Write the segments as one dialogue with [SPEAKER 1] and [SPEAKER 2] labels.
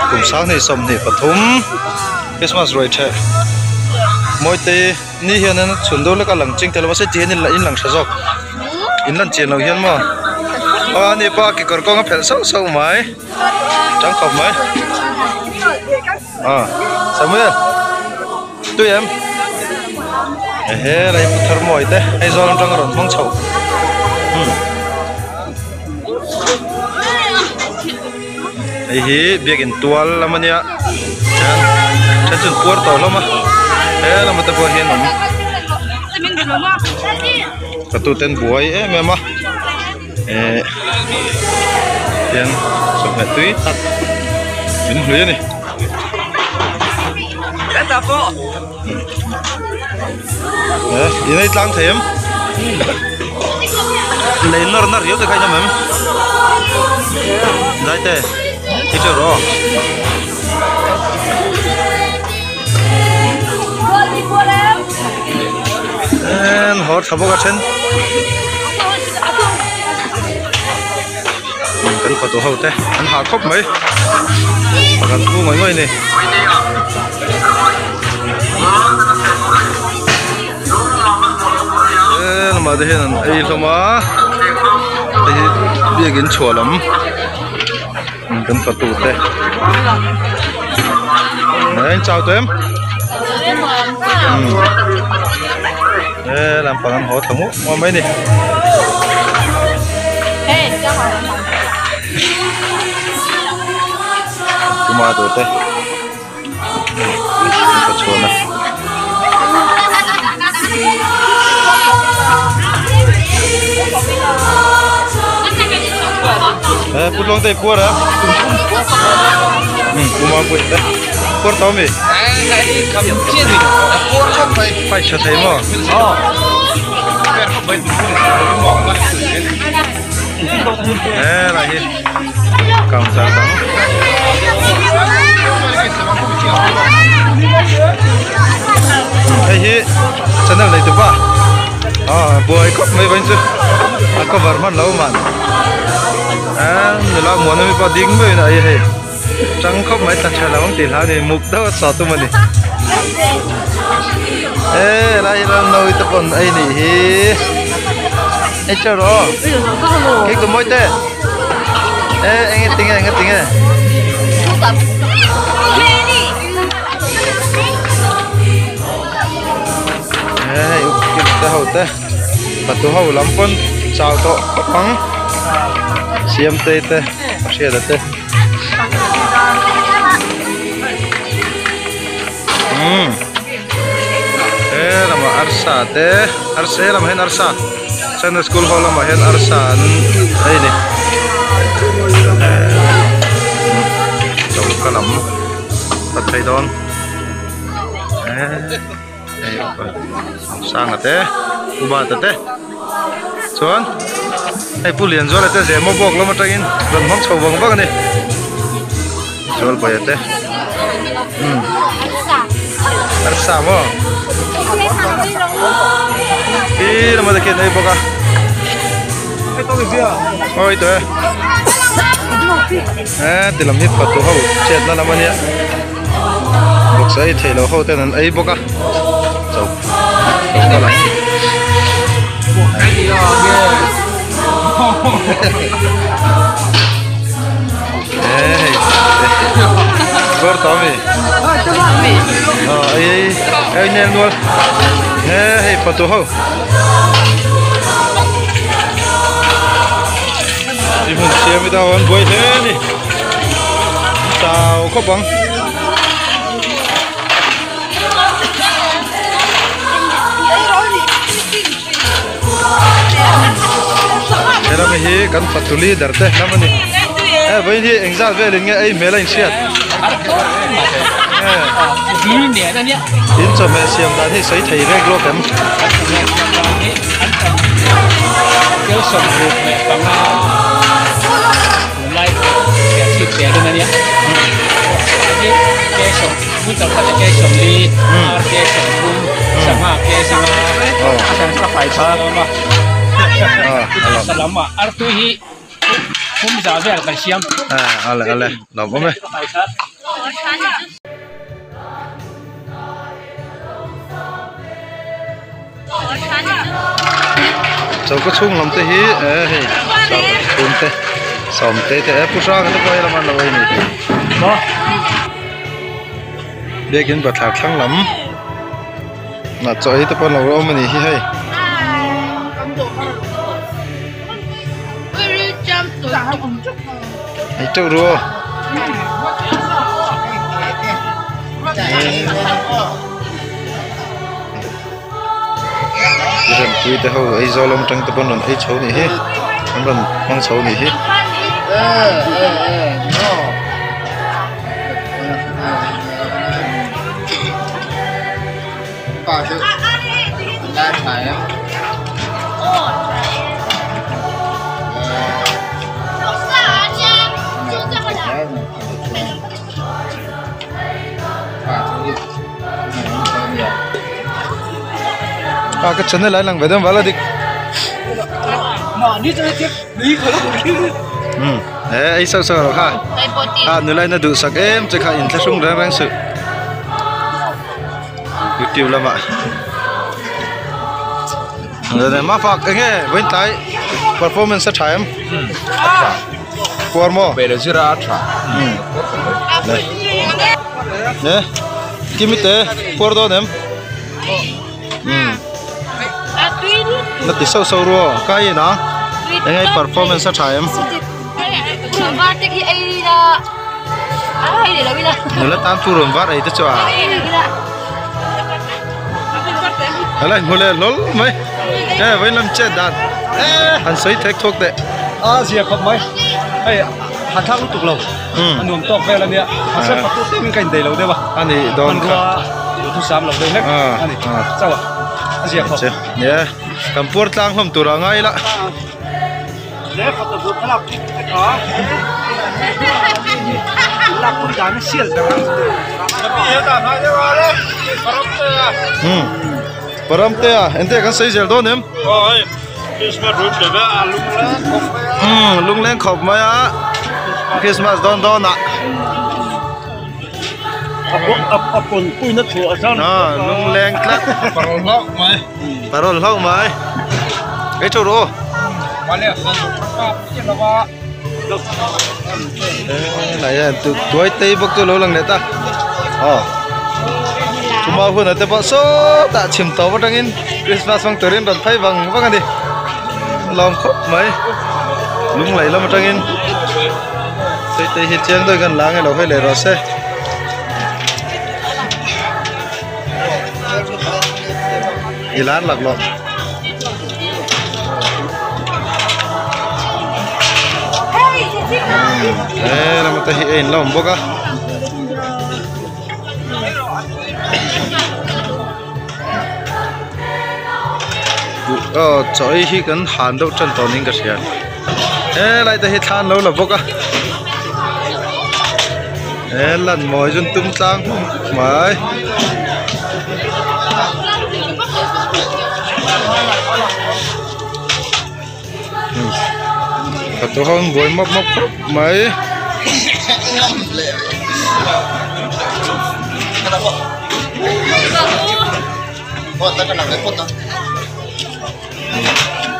[SPEAKER 1] Kum sanghnih 23 Christmas ruai theh mawi te ni hian in chhun deuh lek a lang ching tel a mahse ti hian in lang tha zawk in lan chian loh hian maw aw ani pawh a kekawr kawng a phelh sauh sauh mai tang khawp mai ah Samuel tui em ehe lai pu thar mawi te hei zawl atang a rawn hmang chho umm hei hi biakin tual lam ania chuan then chu an puar tawh hlawm a he lamah te pawh hian awm fatu te an buai em em a eh hian chawhmeh tui tak min hlui a ni. Eh in ei tlang thei em lei nawr na riau te kha in awm em dai te i teuh rawh en haw tha bawk a then kan fatu ho te an hah khawp mai pakhat pu ngawih ngawih a ni. He lamah te hian an ei hlawm a hei hi biakin chhuah lam kan fatu te an chau tawh em he lampang an haw thla muah muah mai a ni. Tomato te. Ka chhuan a eh pu tluang te puar a puma pui te puar tawh ami fight tha thei maw helai hi counter dang hei hi channel nei tupa ah buai khawp mai vawiin chu a cover hman lo man ah nula muan ami pawh ding meuhin a ei hei tang khawp mai tla tha lo ang tih hlau a ni muk deuh a saw tum a ni e helai hi ramnoi te pawn ei nih hi ei teuh rawh aw cake tu mawi te e eng tinge eng tinge. E hei up kip te ho te patu ho lam pawn chau tawh khawp ang siamtei te hriata te umm he lamah arsa te arsa he lamah hian arsa sunday school ho lamah hian arsa an ei a ni choka lam a thei dawn hei sanga te pu bata te chuan hei pu lianzuala te zehmaw bawk lam atangin rawn hmang chho vang vang a ni zualbaia te umm arsa maw khi lamah te khian ei bawk a awi tawh e eh ti lam hi fatu ho chetna lam a nia. Bawksa ei theih loh ho ten an ei bawk a cho choka lam hei bawr tawh ami aw ei ei nel nual he hei fatu ho i hmun siam hi tah an buai hle a ni. Chau khawp ang. Helam hi kan fatu leader te lam a ni. E vawiin hi engzat velin nge ei hmel a inhriat. In chawhmeh siam dan hi sawi thei rek lawk em.
[SPEAKER 2] Tunlai chhiat chhiat dawn ania sangha sangha artui hi.
[SPEAKER 1] Ale ale lawm awm e. Choka chhung lam te hi eh hei chhung te sawm te te eh pu hrang te pawh hi lam an lo ei ni biakin bathlar thlang lam nah chaw ei te pawh an lo awm a nih hi hei. Ei teuh ru aw. Rempui te ho Aizawl lam atang te pawn rawn ei chho nih hi an rawn hmang chho nih hi. A ka channel ah lang ve dawn val a dik umm he ei sauh sauh lo kha a nula in a duhsak em che kha inthlahrung reng reng suh youtube lamah mafak enge vawiin tlai performance a tha em Puar maw?
[SPEAKER 3] Bela zira a tha.
[SPEAKER 1] Ne. Kimi te puar dawn em? Na ti sauh sauh ru aw. Ka in a. Eng ai performance a tha em? Nula tan purun var ei te chu a. Helai hmu leh hlawl mai. He vawiin lam chet dan han sawi thek thawk teh.
[SPEAKER 3] A zia khawp mai. Hei ha thak lutuk lo. A nuam tawk vel a nia. A se fak tute min ka in dei lo deuh a.
[SPEAKER 1] A nih dawn kha.
[SPEAKER 3] Hmanrua duhthusam lo deuh hlek a ni. Chauh a. A zia khawp.
[SPEAKER 1] Nia kan puar tlang hlawm tur a ngai la. Paramtea ente kan sawi zel dawn em lungleng khawp mai a Christmas dawn dawn ah lungleng tlat parol hlauh mai ei tho rawh aw hian tuai tei bawk chu a lo lang leh ta aw chuma hunah te pawh sawtah chhim tawp atangin Christmas hmang turin rawn phei vang vang a ni lawm khawp mai lunglei lam atangin tei te hi chiang deuhin kan la ange lo hawi leh rawh se. I lar lak loh. He lama te hi a in la awm bawk a. Aw chaw ei hi kan han deuh tan tawh niin ka hria. Helai te hi thla an lo la bawk a. He lan mawi chu an tum tlang mai. Ka tu ho an buai mawp mawp khawp mai.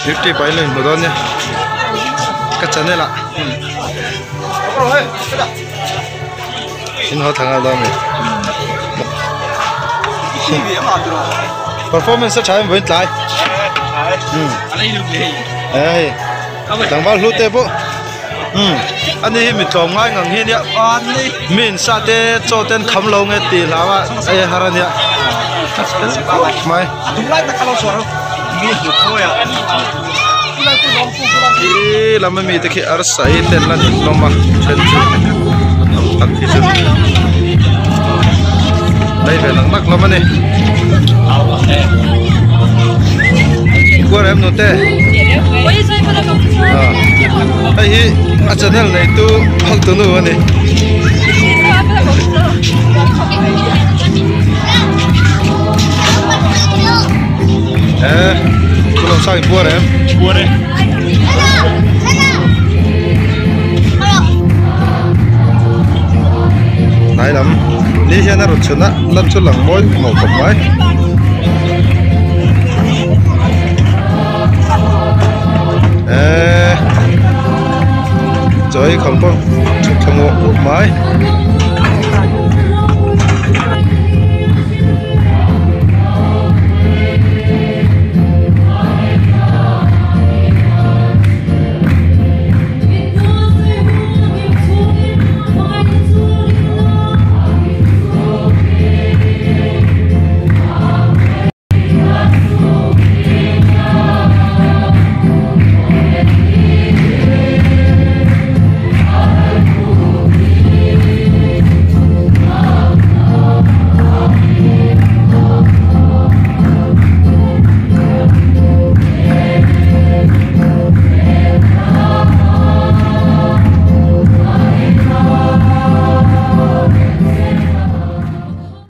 [SPEAKER 1] Youtube ah in lo inhmu dawn nia ka channel ah in haw thla nghal dawn a ni performance a tha em vawiin tlai hei tlangval hlu te pawh ani hi mi tlawm ngai ngang hi ania mi in sa te chaw te an kham lo nge tih hlau a ei har ania mai khi lam ami te khi arsa hi ten lan in hlawm a then chu tam tak hi chu lei ve lang nak hlawm ani kuar em nute hei hi a channel nei tu hawk tu nu ani. Puar em?
[SPEAKER 3] Puar e.
[SPEAKER 1] Tlai lam ni hian a rawn chhun a lan chu lang mawi mawh khawp mai. Eee chaw ei kham pawh thut tha muah muah mai.